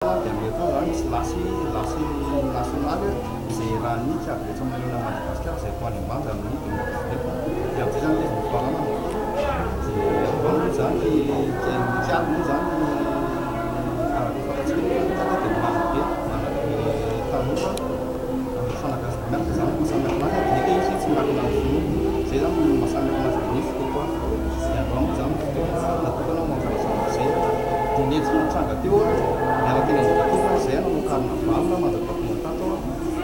Dia amin'ny herintaona izany misy lasy lasy nasionaly izay iarahan'ny kiady rehetra manerana an'i Madagasikara izay atao any Ambanja amin'ny 2019. Dia amin'izay izany ilay izy mifaranana. Dia androany moa izany ny kiady moa izany araka ny fantatsika moa izany ny kiady dia manabe manabe tanora amin'ny fanabeazana miaraka izany no mahasamihafa anazy dia nefa izy tsy miankina amin'ny finoana. Izay izany no mahasamihafa anazy amin'ny skoto hafa. Dia androany moa izany no fotoana natokana ho ankalazana an'izay. Dia ny hetsika nitranga teo, niala teny Anjozatovo izay nanao carnaval mandra-pahatonga tato.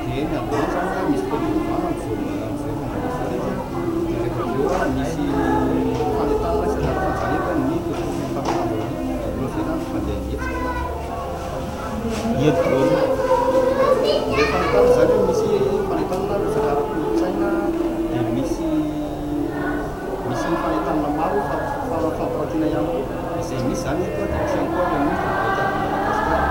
Dia ny androany izany misy fotoam-pivavahana mivoana amin'izay efa mandeha fotoana izy. Dia rehefa avy eo misy fanentanana isan-karazany izany eto amin'ny tontolon'ny fampahalalam-baovao. Ankoatra izay izany ny fandehan'ny hetsika. Eto daholo. Ilay fanentanana izany misy fanentanana resaka ara-kolontsaina dia misy misy fanentanana maro fampiratiana ihany koa izay misy izany eto dia misy ihany koa any amin'ny Foibe Kiavin'i Madagasikara.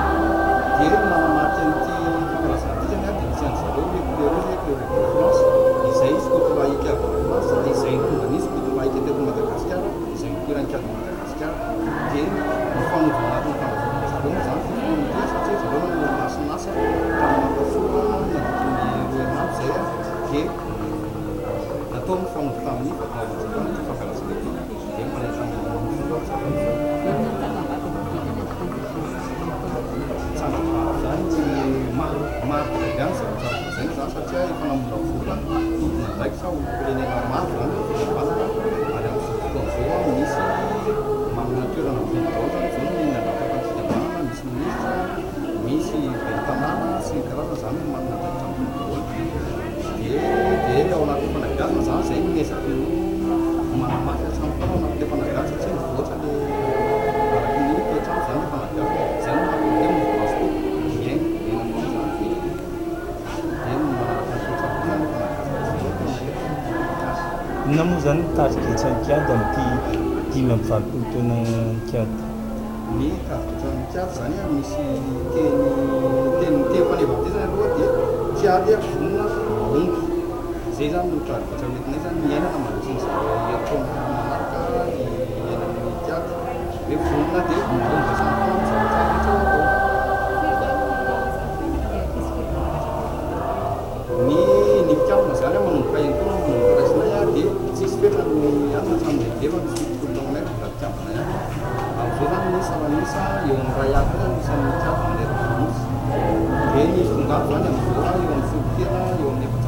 Dia ny manamarika an'ity fankalazana ity izany dia misy an-dry zareo Eclaireurs Eclaireurs de France izay skoto laïque avy any France izay nitondra ny skoto laïque teto Madagasikara izay nipoiran'ny Kiavin'i Madagasikara. Dia mifanovy ao anatin'ny fandavorana zareo moa izany ity fotoana ity satria zareo nanao lasin'asa tamin'ny Mampasoa nandritra ny roa herinandro izay dia natao mifanovy tamin'ny Vatomandranjanahary ity fankalazana ity dia manentana ny fomba zava-misy. Tsangambato izany maro maro be ihany ny zavatra azo lazaina izany satria efa namolavola tompon'andraikitra olom-pirenena maro izany ny fikambanana ary amin'izao fotoana izao misy manana toerana ambony daholo izany izao ny nandrafitra ny fikambanana, misy minisitra, misy ben'ny tanàna sy ny karazany izany no manana andraikitra ambony daholo dia dia ao anatin'ny fanabeazana izany izay no miezaka ny manamafy hatramin'ny fotoana ao anatin'ilay fanabeazana satria mivoatra ilay araka ny toetr'andro izany ilay fanabeazana izay no mahatonga hoe mouvement skoto miaina miaina foana izany dia dia manaraka ny toetr'andro koa izany ilay fanabeazana izay no tena Inona moa izany ny tarigetran'ny kiady amin'ity 85 taona ny kiady? Ny tarigetran'ny kiady izany misy teny teny teny faneva amin'izay izany aloha dia kiady vonona hahomby. Izay izany no tarigetra hoentinay izany hiainana mandritra ny herintaona manaraka hiainan'ny kiady hoe vonona dia mahomby hatrany foana ny zavatra rehetra ho atao. Ny ny mpikambana izany manomboka enin-taona no manomboka raisinay dia tsisy fetra ny asa hatramin'ny lehibe fa misy 70 taona aminay mbola mpikambana ihany. Amin'izao izany ny salan'isa eo amin'ny iray alina eo izany isan'ny mpikambana manerana ny Nosy. Dia ny tonga ato izany amin'izao eo amin'ny solontena eo amin'ny 400.